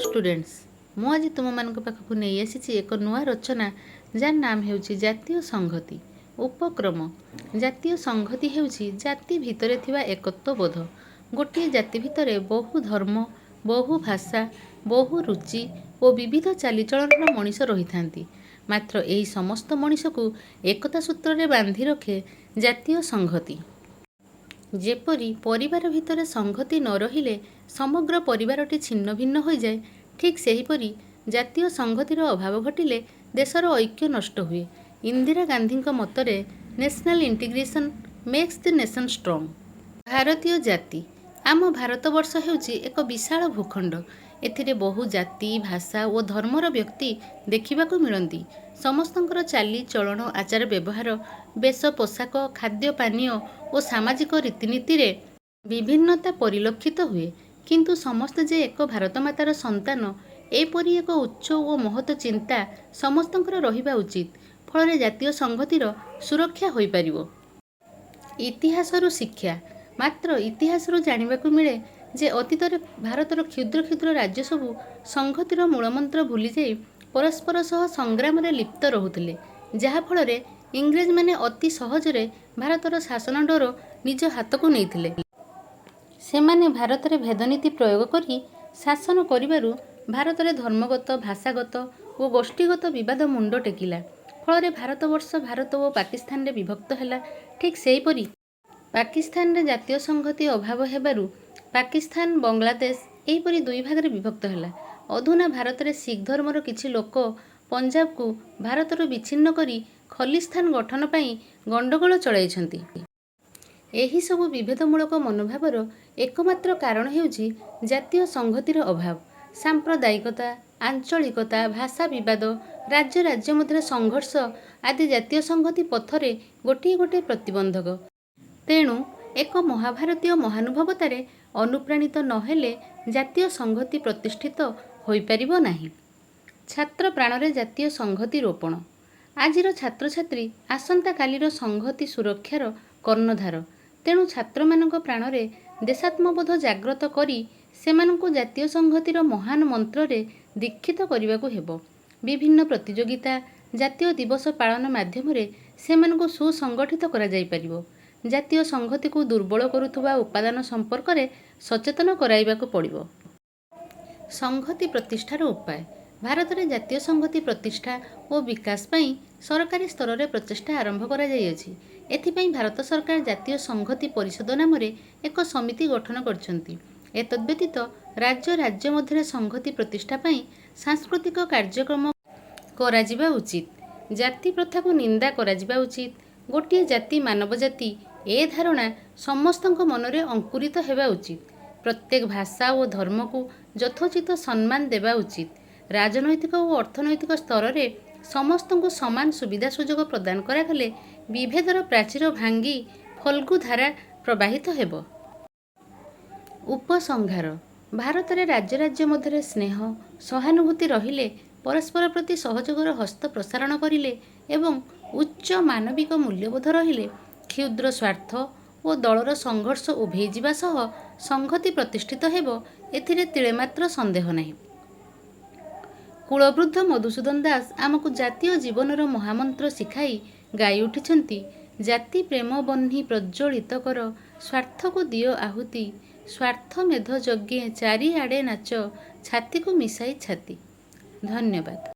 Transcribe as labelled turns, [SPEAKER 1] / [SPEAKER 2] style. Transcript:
[SPEAKER 1] Students, ମୁଁ ଆଜି ତୁମମାନଙ୍କ ପାଖକୁ ନେଇ ଆସିଛି ଏକ ନୂଆ ରଚନା, ଯାହାର ନାମ ହେଉଛି ଜାତୀୟ ସଂହତି। ଉପକ୍ରମ: ଜାତୀୟ ସଂହତି ହେଉଛି ଜାତି ଭିତରେ ଥିବା ଏକତ୍ୱବୋଧ। ଗୋଟିଏ ଜାତି ଭିତରେ ବହୁ ଧର୍ମ, ବହୁ ଭାଷା, ବହୁ ରୁଚି ଓ ବିବିଧ ଚାଲିଚଳନର ମଣିଷ ରହିଥାନ୍ତି। ମାତ୍ର ଏହି ସମସ୍ତ ମଣିଷକୁ ଏକତା ସୂତ୍ରରେ ବାନ୍ଧି ରଖେ ଜାତୀୟ ସଂହତି। ଯେପରି ପରିବାର ଭିତରେ ସଂହତି ନ ରହିଲେ ସମଗ୍ର ପରିବାରଟି ଛିନ୍ନଭିନ୍ନ ହୋଇଯାଏ, ଠିକ୍ ସେହିପରି ଜାତୀୟ ସଂହତିର ଅଭାବ ଘଟିଲେ ଦେଶର ଐକ୍ୟ ନଷ୍ଟ ହୁଏ। ଇନ୍ଦିରା ଗାନ୍ଧୀଙ୍କ ମତରେ National integration makes the nation strong. ଭାରତୀୟ ଜାତି: ଆମ ଭାରତବର୍ଷ ହେଉଛି ଏକ ବିଶାଳ ଭୂଖଣ୍ଡ। ଏଥିରେ ବହୁ ଜାତି, ଭାଷା ଓ ଧର୍ମର ବ୍ୟକ୍ତି ଦେଖିବାକୁ ମିଳନ୍ତି। ସମସ୍ତଙ୍କର ଚାଲି ଚଳଣ, ଆଚାର ବ୍ୟବହାର, ବେଶ ପୋଷାକ, ଖାଦ୍ୟ ପାନୀୟ ଓ ସାମାଜିକ ରୀତିନୀତିରେ ବିଭିନ୍ନତା ପରିଲକ୍ଷିତ ହୁଏ। କିନ୍ତୁ ସମସ୍ତେ ଯେ ଏକ ଭାରତମାତାର ସନ୍ତାନ, ଏପରି ଏକ ଉଚ୍ଚ ଓ ମହତ୍ ଚିନ୍ତା ସମସ୍ତଙ୍କର ରହିବା ଉଚିତ। ଫଳରେ ଜାତୀୟ ସଂହତିର ସୁରକ୍ଷା ହୋଇପାରିବ। ଇତିହାସରୁ ଶିକ୍ଷା: ମାତ୍ର ଇତିହାସରୁ ଜାଣିବାକୁ ମିଳେ ଯେ ଅତୀତରେ ଭାରତର କ୍ଷୁଦ୍ର କ୍ଷୁଦ୍ର ରାଜ୍ୟସବୁ ସଂହତିର ମୂଳମନ୍ତ୍ର ଭୁଲିଯାଇ ପରସ୍ପର ସହ ସଂଗ୍ରାମରେ ଲିପ୍ତ ରହୁଥିଲେ। ଯାହା ଫଳରେ ଇଂରେଜମାନେ ଅତି ସହଜରେ ଭାରତର ଶାସନ ଡୋର ନିଜ ହାତକୁ ନେଇଥିଲେ। ସେମାନେ ଭାରତରେ ଭେଦନୀତି ପ୍ରୟୋଗ କରି ଶାସନ କରିବାରୁ ଭାରତରେ ଧର୍ମଗତ, ଭାଷାଗତ ଓ ଗୋଷ୍ଠୀଗତ ବିବାଦ ମୁଣ୍ଡ ଟେକିଲା। ଫଳରେ ଭାରତବର୍ଷ ଭାରତ ଓ ପାକିସ୍ଥାନରେ ବିଭକ୍ତ ହେଲା। ଠିକ୍ ସେହିପରି ପାକିସ୍ଥାନରେ ଜାତୀୟ ସଂହତି ଅଭାବ ହେବାରୁ ପାକିସ୍ଥାନ, ବଙ୍ଗଳାଦେଶ ଏହିପରି ଦୁଇଭାଗରେ ବିଭକ୍ତ ହେଲା। ଅଧୁନା ଭାରତରେ ଶିଖ୍ ଧର୍ମର କିଛି ଲୋକ ପଞ୍ଜାବକୁ ଭାରତରୁ ବିଚ୍ଛିନ୍ନ କରି ଖଲିସ୍ଥାନ ଗଠନ ପାଇଁ ଗଣ୍ଡଗୋଳ ଚଳାଇଛନ୍ତି। ଏହିସବୁ ବିଭେଦମୂଳକ ମନୋଭାବର ଏକମାତ୍ର କାରଣ ହେଉଛି ଜାତୀୟ ସଂହତିର ଅଭାବ। ସାମ୍ପ୍ରଦାୟିକତା, ଆଞ୍ଚଳିକତା, ଭାଷା ବିବାଦ, ରାଜ୍ୟ ରାଜ୍ୟ ମଧ୍ୟରେ ସଂଘର୍ଷ ଆଦି ଜାତୀୟ ସଂହତି ପଥରେ ଗୋଟିଏ ଗୋଟିଏ ପ୍ରତିବନ୍ଧକ। ତେଣୁ ଏକ ମହାଭାରତୀୟ ମହାନୁଭବତାରେ ଅନୁପ୍ରାଣିତ ନ ହେଲେ ଜାତୀୟ ସଂହତି ପ୍ରତିଷ୍ଠିତ ହୋଇପାରିବ ନାହିଁ। ଛାତ୍ର ପ୍ରାଣରେ ଜାତୀୟ ସଂହତି ରୋପଣ: ଆଜିର ଛାତ୍ରଛାତ୍ରୀ ଆସନ୍ତା କାଲିର ସଂହତି ସୁରକ୍ଷାର କର୍ଣ୍ଣଧାର। ତେଣୁ ଛାତ୍ରମାନଙ୍କ ପ୍ରାଣରେ ଦେଶାତ୍ମବୋଧ ଜାଗ୍ରତ କରି ସେମାନଙ୍କୁ ଜାତୀୟ ସଂହତିର ମହାନ ମନ୍ତ୍ରରେ ଦୀକ୍ଷିତ କରିବାକୁ ହେବ। ବିଭିନ୍ନ ପ୍ରତିଯୋଗିତା, ଜାତୀୟ ଦିବସ ପାଳନ ମାଧ୍ୟମରେ ସେମାନଙ୍କୁ ସୁସଙ୍ଗଠିତ କରାଯାଇପାରିବ। ଜାତୀୟ ସଂହତିକୁ ଦୁର୍ବଳ କରୁଥିବା ଉପାଦାନ ସମ୍ପର୍କରେ ସଚେତନ କରାଇବାକୁ ପଡ଼ିବ। ସଂହତି ପ୍ରତିଷ୍ଠାର ଉପାୟ: ଭାରତରେ ଜାତୀୟ ସଂହତି ପ୍ରତିଷ୍ଠା ଓ ବିକାଶ ପାଇଁ ସରକାରୀ ସ୍ତରରେ ପ୍ରଚେଷ୍ଟା ଆରମ୍ଭ କରାଯାଇଅଛି। ଏଥିପାଇଁ ଭାରତ ସରକାର ଜାତୀୟ ସଂହତି ପରିଷଦ ନାମରେ ଏକ ସମିତି ଗଠନ କରିଛନ୍ତି। ଏତଦ୍ବ୍ୟତୀତ ରାଜ୍ୟ ରାଜ୍ୟ ମଧ୍ୟରେ ସଂହତି ପ୍ରତିଷ୍ଠା ପାଇଁ ସାଂସ୍କୃତିକ କାର୍ଯ୍ୟକ୍ରମ କରାଯିବା ଉଚିତ। ଜାତିପ୍ରଥାକୁ ନିନ୍ଦା କରାଯିବା ଉଚିତ। ଗୋଟିଏ ଜାତି ମାନବଜାତି, ଏ ଧାରଣା ସମସ୍ତଙ୍କ ମନରେ ଅଙ୍କୁରିତ ହେବା ଉଚିତ। ପ୍ରତ୍ୟେକ ଭାଷା ଓ ଧର୍ମକୁ ଯଥୋଚିତ ସମ୍ମାନ ଦେବା ଉଚିତ। ରାଜନୈତିକ ଓ ଅର୍ଥନୈତିକ ସ୍ତରରେ ସମସ୍ତଙ୍କୁ ସମାନ ସୁବିଧା ସୁଯୋଗ ପ୍ରଦାନ କରାଗଲେ ବିଭେଦର ପ୍ରାଚୀର ଭାଙ୍ଗି ଫଲ୍ଗୁ ଧାରା ପ୍ରବାହିତ ହେବ। ଉପସଂହାର: ଭାରତରେ ରାଜ୍ୟ ରାଜ୍ୟ ମଧ୍ୟରେ ସ୍ନେହ, ସହାନୁଭୂତି ରହିଲେ, ପରସ୍ପର ପ୍ରତି ସହଯୋଗର ହସ୍ତ ପ୍ରସାରଣ କରିଲେ ଏବଂ ଉଚ୍ଚ ମାନବିକ ମୂଲ୍ୟବୋଧ ରହିଲେ କ୍ଷୁଦ୍ର ସ୍ୱାର୍ଥ ଓ ଦଳର ସଂଘର୍ଷ ଉଭେଇ ଯିବା ସହ ସଂହତି ପ୍ରତିଷ୍ଠିତ ହେବ, ଏଥିରେ ତିଳେମାତ୍ର ସନ୍ଦେହ ନାହିଁ। କୁଳବୃଦ୍ଧ ମଧୁସୂଦନ ଦାସ ଆମକୁ ଜାତୀୟ ଜୀବନର ମହାମନ୍ତ୍ର ଶିଖାଇ ଗାଇ ଉଠିଛନ୍ତି: ଜାତି ପ୍ରେମ ବହ୍ନି ପ୍ରଜ୍ୱଳିତ କର, ସ୍ୱାର୍ଥକୁ ଦିଅ ଆହୁତି, ସ୍ୱାର୍ଥମେଧ ଯଜ୍ଞେ ଚାରିଆଡ଼େ ନାଚ, ଛାତିକୁ ମିଶାଇ ଛାତି। ଧନ୍ୟବାଦ।